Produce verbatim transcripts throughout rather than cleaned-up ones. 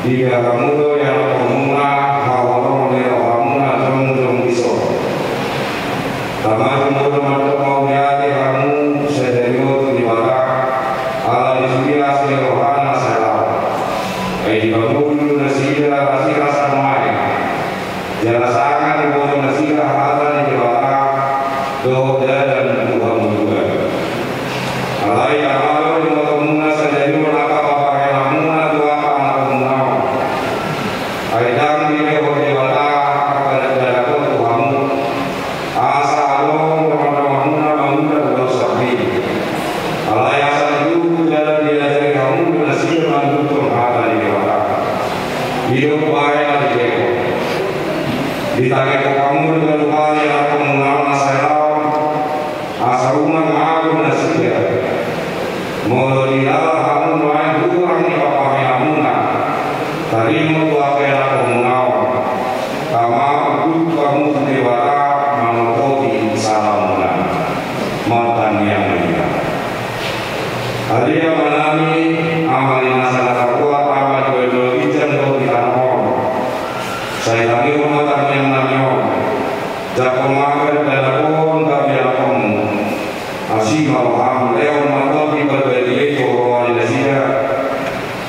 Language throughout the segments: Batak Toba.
Diida hamu do ianakhonmuna haholongan ni rohamuna jongjong dison. Tama jumolo mandok mauliate hamu sadari on tu Debata, ala ni sude asi ni rohana na sai laho. Ai dipangolu nasida asi rasa nuaeng. Jala sanga diboto nasida hata ni Debata dohot dalan tu hamuduan. Alai tama do dibotomuna sadari on angka pambahenanmuna tu angka anakhonmuna on. Ai ndang dilehon Debata angka dakdanak on tu hamu, asa adong donganmuna mangula ulaon sahali. Alai asa ditubu jala diajari hamu do nasida manduthon hata ni Debata. I do baen na dilehon. Ditangihon hamu do ganup ari anakhonmuna on na sai laho, asa unang mago nasida. Molo dilala hamu nuaeng hurang ni pambahenanmuna, taringot tu angka ianakhonmuna on, tama unduk hamu tu Debata manopoti salamuna. Martangiang ma hita. Ale Amanami, Ama ni nasa na tarluat, Ama di banua ginjang dohot di tano on. Sai tangihon ma tangiangnami on. Jangkon ma angka dakdanak on gabe anakhonmu. Asi ma roham, lehon ma Tondi Parbadia i tu roha ni nasida.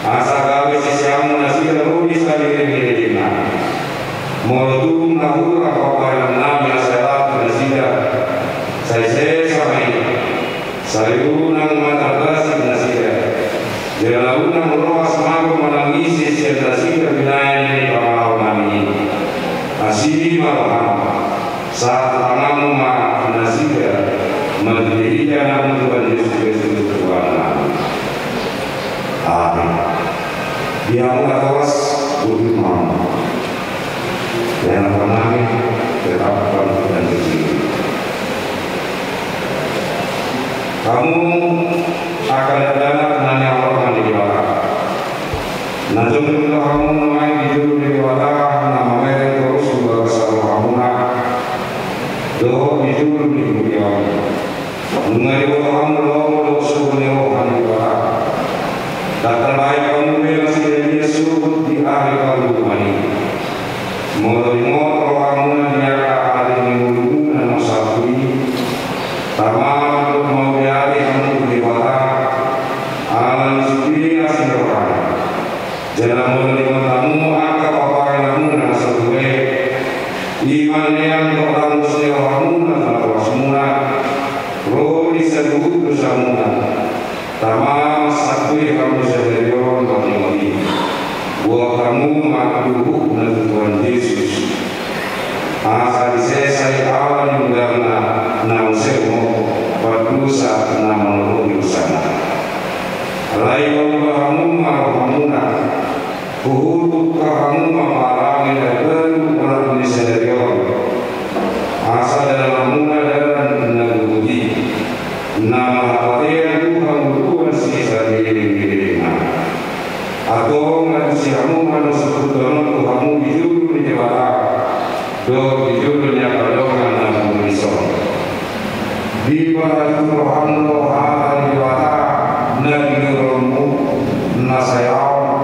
Asa gabe siseanmu nasida ro di salelenglelengna. Molo tung na hurang pambahenannami na sai laho tu nasida, sai sesa ma i. Sai unang ma tarbasit nasida. Jala unang rohas mago manangisi sian nasida binahen ni pangalaonami i. Asi ma roham. Sahat tu tanganmu ma nasida, marhitehite Anakmu Tuhan Jesus Kristus Tuhannami. Amin. Di hamu natoras, bujur ma hamu. Ianakhonnami, tetap hamu dan berdiri. Hamu angka dakdanak na nihaholongan ni Debata. Na jongjong do hamu nuaeng di jolo ni Debata na mamereng torus tu bagasan rohamuna dohot di jolo ni huria on. Nunga diboto hamu lomo dohot sogo ni roha ni Debata. Ndang tarbahen hamu be nasida i sogot di ari parungguman i. Molo ingot rohamuna di angka ari ni ngolumuna na salpu i, tama mandok mauliate hamu tu Debata, ala ni sude asi ni rohana. Jala molo diingot hamu angka pambahenanmuna na salpu i, i ma lean dohot langus ni rohamuna tu natorasmuna, ro di saluhut dosamuna. Tama mansangkui hamu sadari on marningot i. Boan hamu ma luhutna tu Tuhan Jesus. Asa disesa i ala ni undangna na muse umorhon pardosa na manoloi dosana. Alai paubah hamu ma rohamuna. Huhutuk hamu ma parange na baru marhite sadari on. Asa dalanmuna dalan na luhut i, na marhapatean tu hangoluan sisaleleng ni lelengna. Antong alusi hamu ma na sumputon on tu hamu di jolo ni Debata dohot di jolo ni angka dongan na marnidok. Diparantu roham do hata ni Debata na niuruonmu na sai laho,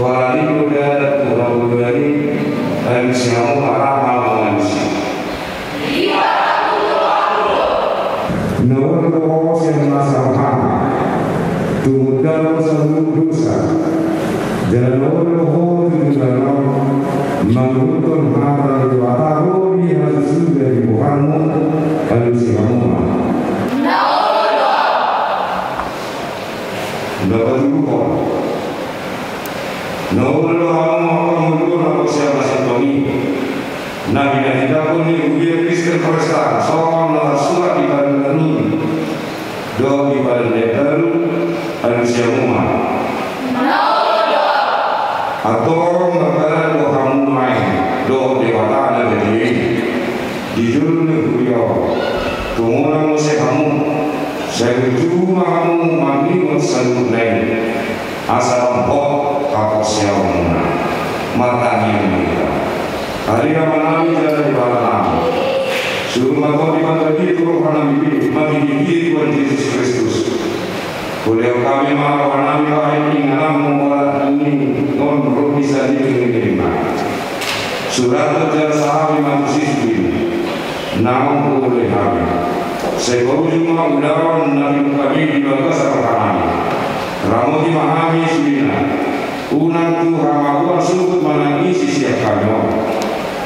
parange do dalan tu hangoluan i, alusi hamu ma ra mangalusi. Na olo do ho sian nasa rohana, tumundalhon saluhut dosa. Jala na olo do ho tu joloan on manguruthon hata ni Debata ro di hasusuda di boharmu, alusi hamu ma. Na olo do. Na patoluhon. Na olo do hamu mangkorhon na porsea masintong i. Na hinahitahon ni Huria Kristen Protestan songon na tarsurat di Padan Baruni dohot di Padan Baru, alusi hamu ma. Antong mardalan do hamu nuaeng dohot Debata na badia i di jolo ni huria on. Tung unang muse hamu, sai burju ma hamu mangingot saluhutna i. Asa lam hot haporseaonmuna. Martangiang ma hita. Ale Amanami jala Debatanami, suru ma Tondi Parbadia tu rohanami be marhitehite Tuhan Jesus Kristus. Hulehon hami ma rohanami bahen ingananmu, ala ni on ro di sandiri ni lelengna. Surathon jala sahabi ma tu sisbin naung huhulehon hami. Sai paujung ma ulaon na pinungka hami di bagasan rohanami. Ramoti ma hami suhina. Unang tu hamagoan suhut manang isi sian hami on.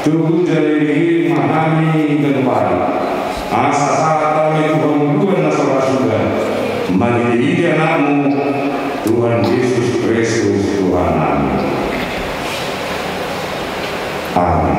Togu jala iring-iring ma hami ganup ari. Asa sahat hami tu hangoluan na so ra suda. Marhite-hite Anakmu, Tuhan Jesus Kristus, Tuhannami. Amin.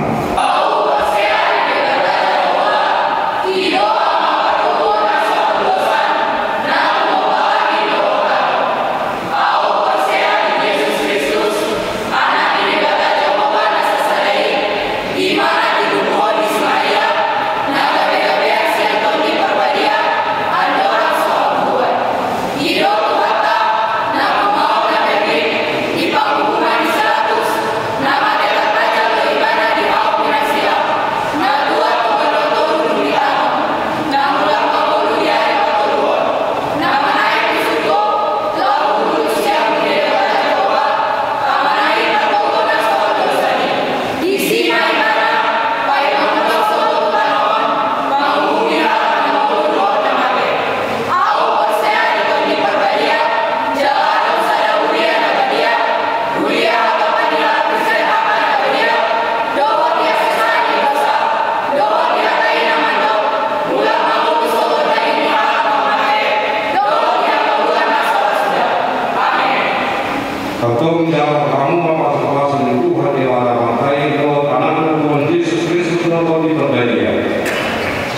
Antong jalo hamu ma pasupasu ni Tuhan Debata, Amanta i, dohot Anakna Tuhan Jesus Kristus na tongtong i parbadia.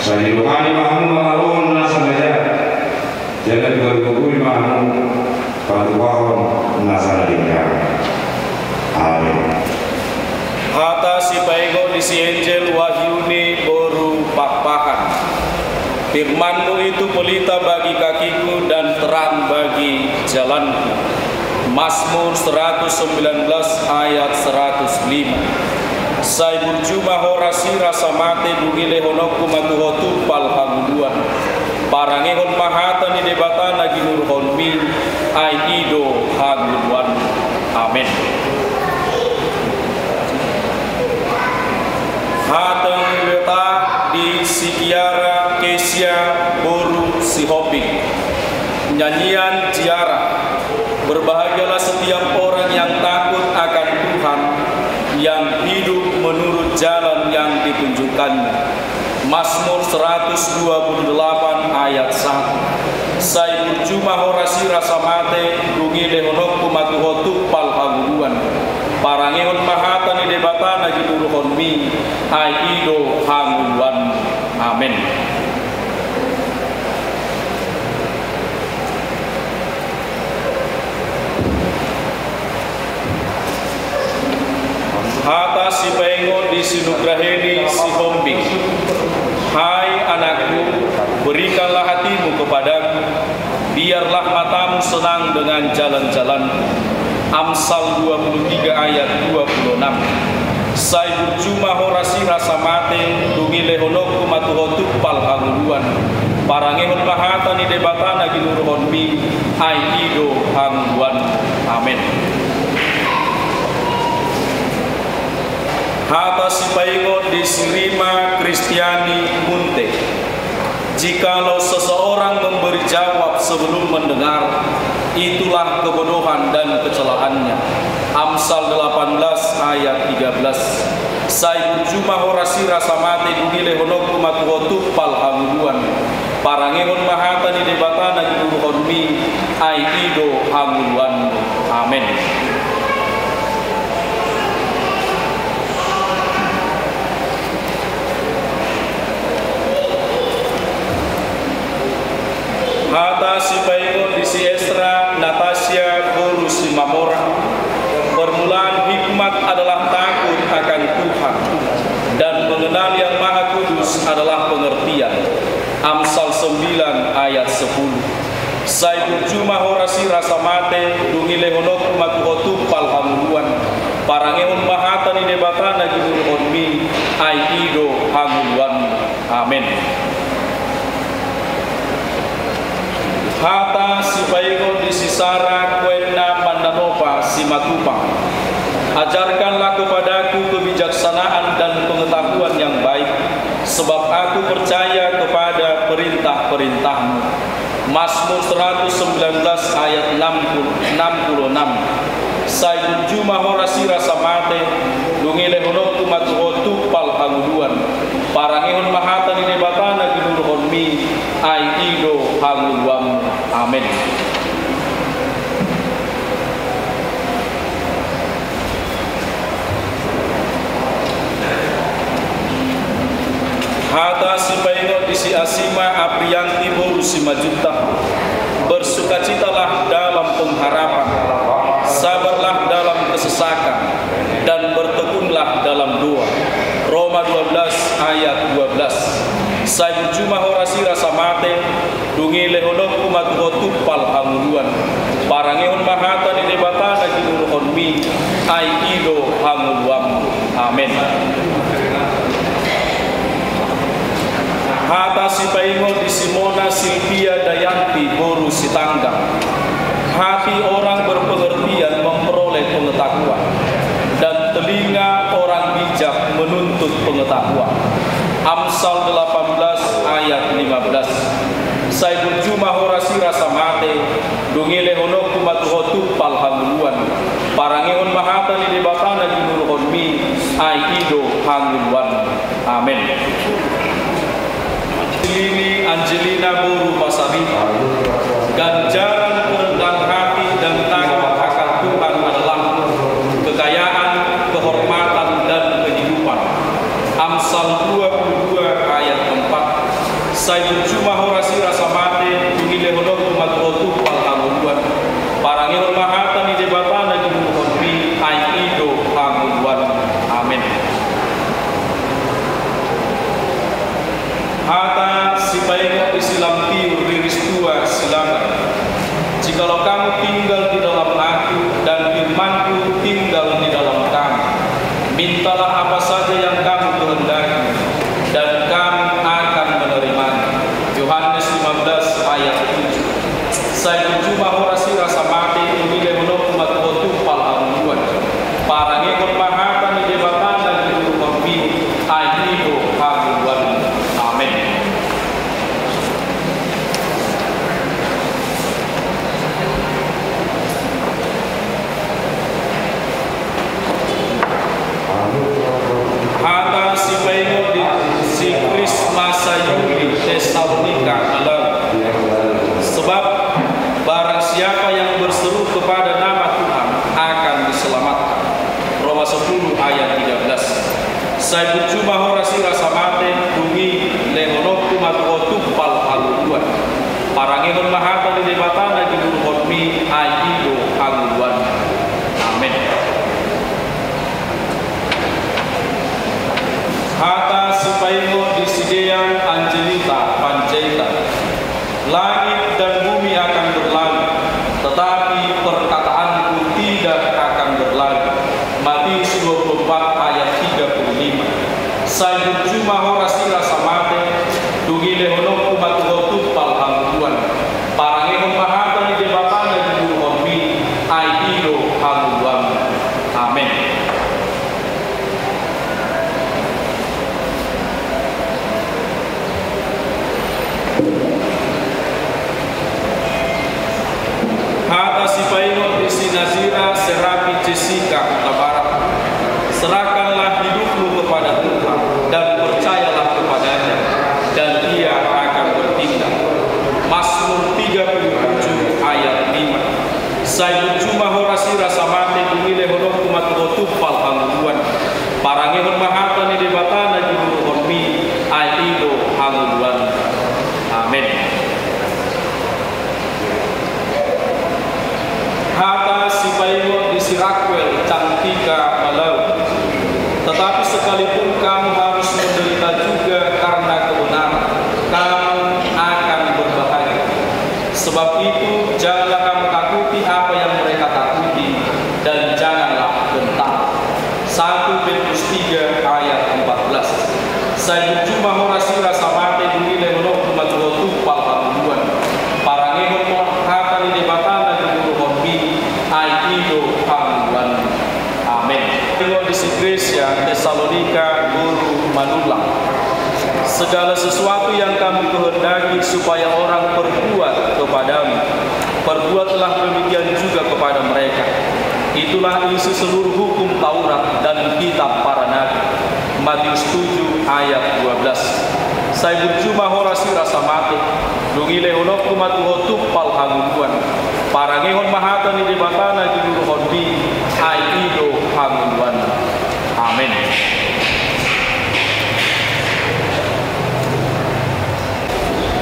Sai didongani ma hamu mangalo na so na hea. Jala digabugabui ma hamu patupahon na so na denggan. Amin. Hata sipaingot di si Angel Wahyuni boru Pakpahan. Firman-Mu itu pelita bagi kakiku dan terang bagi jalanku. Mazmur seratus sembilan belas ayat seratus lima. Sai burju ma Ho rasirasa mate, dung i lehononku ma tu Ho tumpal hangoluan. Parangehon ma hata ni Debata na ginuruhonMi, ai i do hangoluanMu. Amen. Hata ni Debata di si Kiara Kesia boru Sihombing. Nyanyian Kiara. Berbahagialah setiap orang yang takut akan Tuhan, yang hidup menurut jalan yang ditunjukkan-Nya. Mazmur seratus dua puluh delapan ayat satu. Sai burju ma Ho rasirasa mate, dung i lehononku ma tu Ho tumpal hangoluan. Parangehon ma hata ni Debata na ginuruhonMi, ai i do hangoluanMu. Amen. Hata sipaingot di si Nugraheni Sihombing. Hai anakku, berikanlah hatimu kepadaku, biarlah matamu senang dengan jalan-jalanku. Amsal dua puluh tiga ayat dua puluh enam. Sai burju ma Ho rasirasa mate, dung i lehononku ma tu Ho tumpal hangoluan. Parangehon ma hata ni Debata na ginuruhonMi, ai i do hangoluanMu. Amen. Hata sipaingot di si Rima Kristiani Munte. Jikalau seseorang memberi jawab sebelum mendengar, itulah kebodohan dan kecelaannya. Amsal delapan belas ayat tiga belas. Sai burju ma Ho rasirasa mate, dung i lehononku ma tu Ho tumpal hangoluan. Parangehon ma hata ni Debata na ginuruhonMi, ai i do hangoluanMu. Amen. Hata sipaingot di si Esra Natasia boru Simamora. Permulaan hikmat adalah takut akan Tuhan, dan mengenal Yang Maha Kudus adalah pengertian. Amsal sembilan ayat sepuluh. Sai burju ma Ho rasirasa mate, dung i lehononku ma tu Ho tumpal hangoluan. Parangehon ma hata ni Debata na ginuruhonMi, ai i do hangoluanMu. Amen. Hata sipaingot di si Sara, koenna mandanopa simatupa. Ajarkanlah kepadaku kebijaksanaan dan pengetahuan yang baik, sebab aku percaya kepada perintah-perintahmu. Mazmur seratus sembilan belas ayat enam puluh, enam puluh enam. Sai burju ma ho rasirasa mate, dung i lehononku ma tu ho tumpal hangoluan. Parangehon ma hata ni Debata na ginuruhonmi, ai i do hangoluanmu. Amen. Hata sipaingot di si Asima Aprianti boru Simanjuntak. Bersukacitalah dalam pengharapan, sabarlah dalam kesesakan, dan bertekunlah dalam doa. Roma dua belas ayat dua belas. Sai burju ma ho rasirasa mate, dung i lehononku ma tu ho tumpal hangoluan. Parangehon ma hata ni Debata na ginuruhonmi, ai i do hangoluanmu. Amen. Hata sipaingot di si Mona Silvia Dayanti boru Sitanggang. Hati orang berpengertian memperoleh pengetahuan, dan telinga orang bijak menuntut pengetahuan. Amsal delapan belas ayat lima belas. Sai burju ma ho rasirasa mate, dung i lehononku ma tu ho tumpal hangoluan. Parangehon ma hata ni Debata na ginuruhonmi, ai i do hangoluanmu. Amen. Lili Angelina boru Pasaribu. Ganjaran kerendahan hati dan takut akan Tuhan adalah kekayaan, kehormatan, dan kehidupan. Amsal dua puluh dua ayat empat. Sai burju ma ho rasirasa mate, dung i lehononku ma tu ho tumpal hangoluan. Parangehon ma hata ni Debata na ginuruhonmi, ai i do hangoluanmu. Amen. Hata sipaingot di si Lampiu Riristua Silaban. Jikalau kamu tinggal di dalam Aku dan firman-Ku tinggal di dalam kamu, mintalah apa saja yang kamu kehendaki, dan kamu akan menerimanya. Yohanes lima belas ayat tujuh. Sai burju ma ho rasirasa mate, dung i lehononku ma tu ho tumpal hangoluan. Parangehon ma hata ni Debata na ginuruhonmi, ai i do hangoluanmu. Amen. Hata sipaingot di si Krisma Sayuri Tesalonika na lalu. Sebab barang siapa yang berseru kepada nama Tuhan akan diselamatkan. Roma sepuluh ayat tiga belas. Sai burju ma ho rasirasa mate, dung i lehononku ma tu ho tumpal hangoluan. Parangehon ma hata ni Debata na ginuruhonmi, ai i do hangoluanmu. Amen. Hata sipaingot di si Dean Angelita Panjaitan. Langit dan bumi akan berlalu, tetapi perkataan-Ku tidak akan berlalu. Matius dua puluh empat ayat tiga puluh lima. Sai burju ma ho rasirasa mate, dung i lehononku ma tu ho tumpal hangoluan. Parangehon ma hata ni Debata na ginuruhonmi, ai i do hangoluanmu. Amen. Hata sipaingot di si Nazira Serapi Jessica Hutabarat. Serahkanlah hidupmu kepada Tuhan dan percayalah kepada-Nya, dan Ia akan bertindak. Mazmur tiga puluh tujuh ayat lima. Sai burju ma ho rasirasa mate, dung i lehononku ma tu ho tumpal hangoluan. Parangehon ma hata ni Debata na ginuruhonmi, ai i do hangoluanmu. Amen. Hata sipaingot di si Raquel Cantika Malau. Tetapi sekalipun kamu harus menderita juga karena kebenaran, kamu akan berbahagia. Sebab itu, janganlah kamu takuti apa yang mereka takuti, dan janganlah gentar. Satu Petrus tiga ayat empat belas. Sai burju ma ho rasirasa mate, dung i lehononku ma tu ho tumpal hangoluan. Parangehon ma Segala sesuatu yang kamu kehendaki supaya orang perbuat kepadamu, perbuatlah demikian juga kepada mereka. Itulah isi seluruh hukum Taurat dan kitab para nabi. Matius tujuh ayat dua belas. Sai burju ma ho rasirasa mate, dung i lehononku ma tu ho tumpal hangoluan. Parangehon ma hata ni Debata na ginuruhonmi, ai i do hangoluanmu. Amen.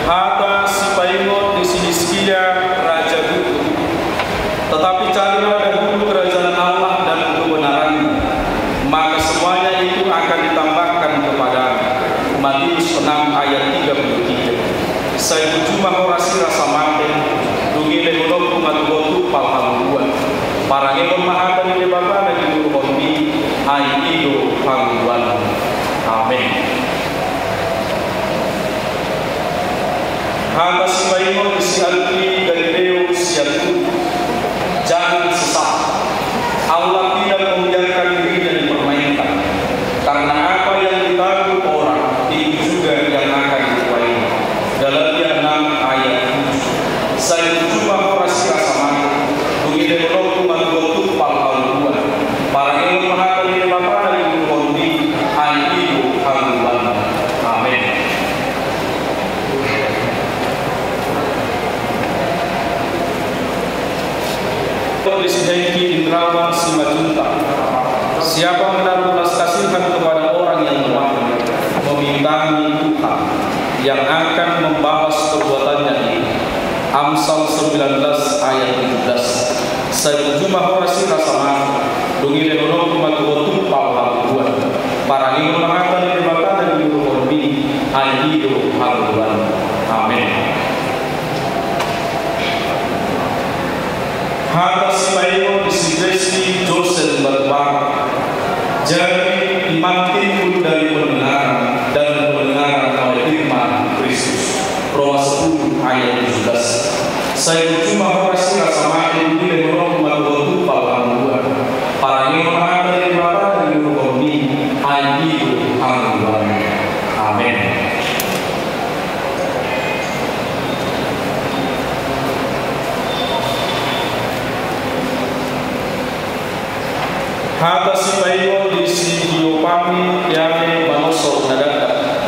Hata sipaingot ni si Hizkia, raja buku. Tetapi carilah dahulu kerajaan Allah dan kebenaran-Nya, maka semuanya itu akan ditambahkan kepadamu. Matius enam ayat tiga puluh tiga. Sai burju ma ho rasirasa mate, dung i lehononku ma tu ho tumpal hangoluan. Parangehon ma hata ni Debata na ginuruhonmi, ai i do hangoluanmu. Amen. Hata sipaingot ni si Alki Galileo sian Turki. Jangan sesat. Allah tidak membiarkan diri-Nya dipermainkan. Karena apa yang ditabur orang, itu juga yang akan dituai. Galatia enam ayat tujuh. Sai burju ma ho rasirasa mate, dung i lehononku ma tu ho tumpal hangoluan. Parangehon ma hata ni Debata na ginuruhonmi, ai i do hangoluanmu. Amen. Di si Hengki Indrawan Simanjuntak. Siapa menaruh belas kasihan kepada orang yang lemah, memintangi Tuhan yang akan membalas perbuatannya itu. Amsal sembilan belas ayat tujuh belas. Sai burju ma ho rasirasa mate, dung i lehononku ma tu ho tumpal hangoluan. Parangehon ma hata ni Debata na ginuruhonmi, ai i do hangoluanmu. Amen. Hata sipaingot ni si Desi Joseph Batubara. Jadi, iman timbul dari pendengaran, dan pendengaran oleh firman Kristus. Roma sepuluh ayat tujuh belas. Sai burju ma ho rasirasa mate, dung i lehononku ma tu ho tumpal hangoluan. Parangehon ma hata ni Debata na ginuruhonmi, ai i do hangoluanmu. Amen. Hata sipaingot di si Giovanni Vianney Manosor na dakdanak.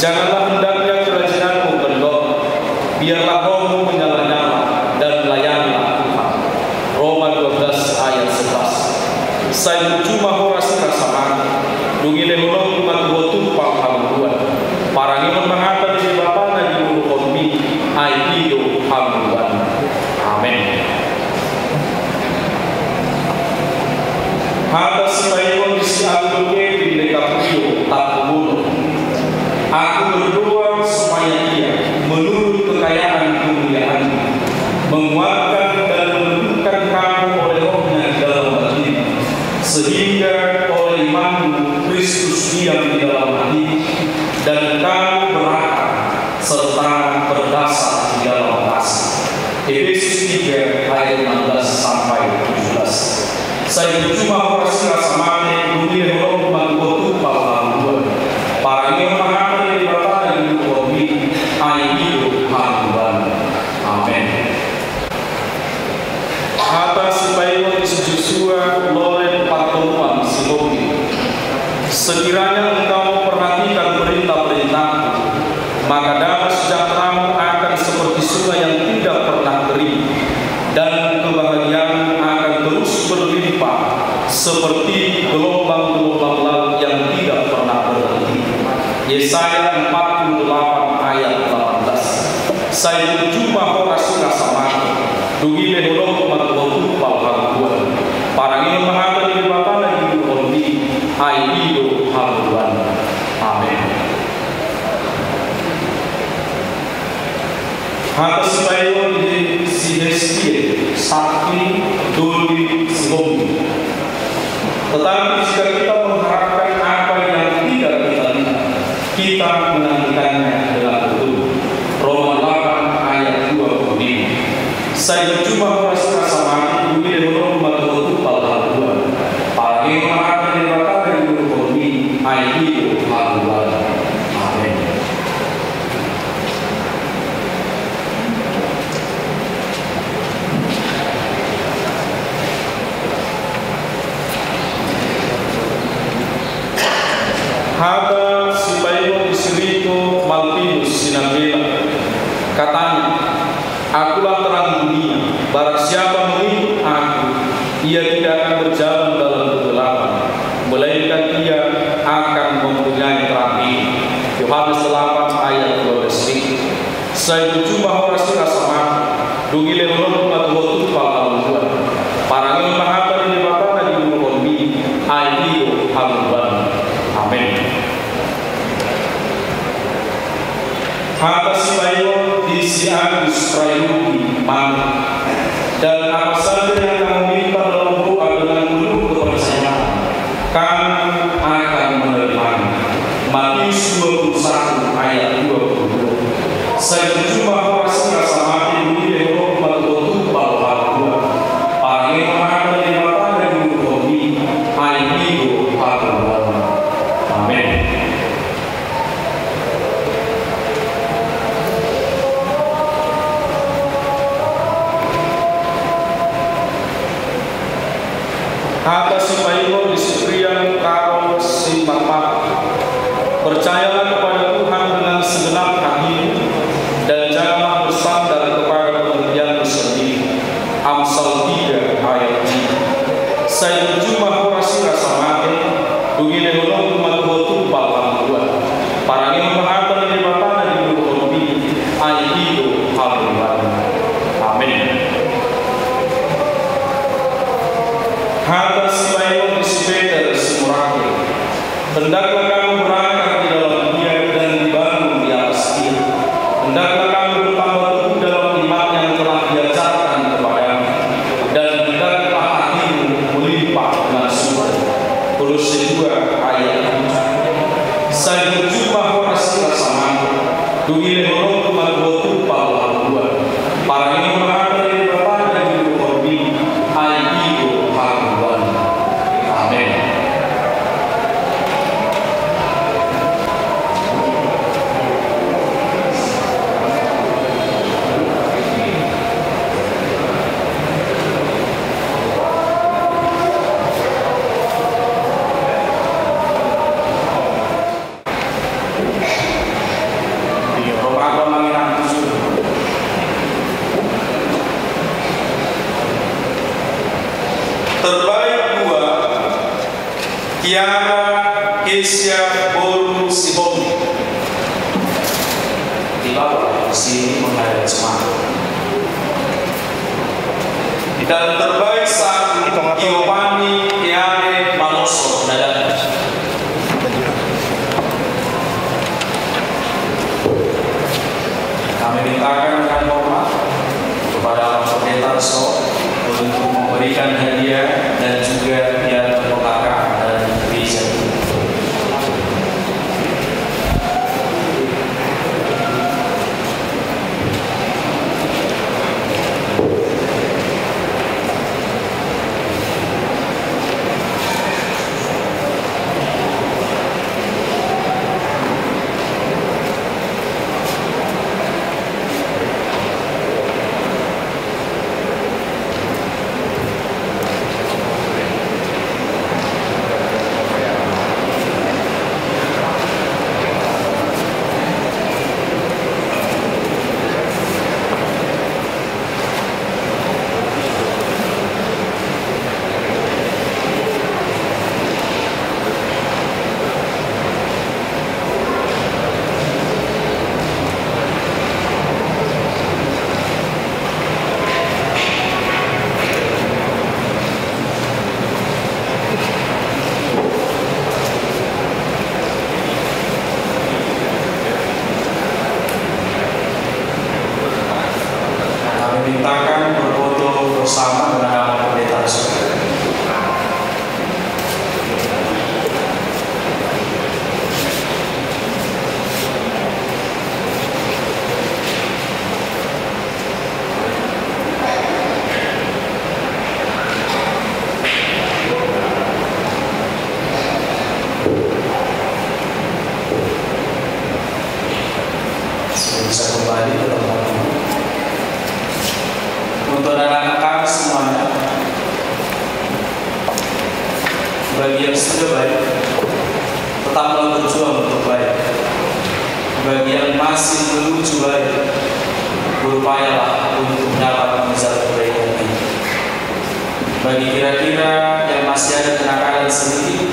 Janganlah hendaknya kerajinanmu kendor, biarlah rohmu menyala-nyala, dan layanilah Tuhan. Roma dua belas ayat sebelas. Sai burju ma ho rasirasa mate, dung i lehononku ma tu ho tumpal hangoluan. Parangehon ma hata ni Debata na ginuruhonmi, ai i do hangoluanmu. Amen. Hata sipaingot ni si Aldo Kevin DiCaprio, Tampubolon. Aku berdoa supaya ia, menurut kekayaan kemuliaan-Nya, menguatkan dan menundukkan kamu oleh Roh-Nya di dalam hatimu, sehingga oleh imanmu Kristus diam di dalam hatimu, dan kamu berakar serta berdasar di dalam kasih. Efesus tiga ayat enam belas sampai tujuh belas. Sai burju ma ho rasirasa mate, dung i lehononku ma tu ho tumpal hangoluan. Parangehon ma hata ni Debata na ginuruhonmi, ai i do hangoluanmu. Amen. Hata sipaingot ni si Josua Loren Pantumuan Sihombing. Sekiranya engkau memperhatikan perintah-perintahku, maka damai sejahteramu akan seperti sungai yang tidak pernah kering, dan kebahagiaanmu akan terus berlimpah seperti gelombang-gelombang laut yang tidak pernah berhenti. Yesaya empat puluh delapan ayat delapan belas. Sai burju ma ho rasirasa mate, dung i lehononku ma tu ho tumpal hangoluan. Parangehon ma hata ni Debata na ginuruhonmi, ai i do hangoluanmu. Amen. Hata sipaingot di si Hestie Sakti Doli Sihombing. Tetapi jika kita mengharapkan apa yang tidak kita lihat, kita menantikannya dengan teguh. Roma delapan ayat dua puluh lima. Sai burju ma ho rasirasa mate, dung i lehononku ma tu ho tumpal hangoluan. Parangehon ma hata ni Debata na ginuruhonmi, ai i do hangoluanmu. Amen. Yohanes delapan ayat dua belas b. Sai burju ma ho rasirasa mate, dung i lehononku ma tu ho tumpal hangoluan. Parangehon ma hata ni Debata na diuruhonmi, ai i do hangoluan. Amen. Hata sipaingot di si Agus Railugi Manuk. Dan apa saja yang kamu minta dalam doa dengan penuh kepercayaan, Kamu akan menerimanya. Matius dua puluh satu ayat dua puluh dua. Sai burju ma ho rasirasa mate, dung i lehononku ma tu ho tumpal hangoluan. Parangehon ma hata ni Debata na diuruhonmi, ai i do hangoluan. Amen. Hata sipaingot di si Prian Karol Simatupatupa. Percayalah kepada Tuhan dengan segenap hatimu, dan janganlah bersandar kepada pengertianmu sendiri. Amsal tiga ayat tiga. Sai burju ma ho rasirasa mate, dung i lehononku ma tu ho tumpal hangoluan. Parangehon ma hata ni Debata na diuruhonmi, ai i do hangoluan. Amen. Hata sipaingot di si Peter Simorangkir. Hendaklah kamu berakar di dalam Dia dan dibangun di atas Dia. Hendaklah kamu bertambah teguh dalam iman yang telah diajarkan kepadamu, dan hendaklah hatimu melimpah dengan syukur. Kolose dua ayat tujuh. Sai burju ma ho rasirasa mate, dung i lehononku ma tu ho tumpal hangoluan. Parangehon ma hata ni Debata na diuruhonmi, ai i do hangoluan. Amen. Terbaik dua, Kiara Kesia boru Sihombing. Di bawah sini menghadap jemaat. Dan terbaik satu, Giovanni Keane Manoso Nadanda. Kami mintakan dengan hormat kepada Bapak Pendeta Resto untuk memberikan hadiah dan juga piala penghargaan dari gereja. Kami mintakan berfoto bersama dengan Bapak Pendeta Resto. Bisa kembali ke tempat duduk. Untuk anak-anak kami semuanya, bagi yang sudah baik, tetaplah berjuang untuk baik. Bagi yang masih menuju baik, berupayalah untuk dapat mengejar kebaikan itu. Bagi kira-kira yang masih ada kenakalan sedikit,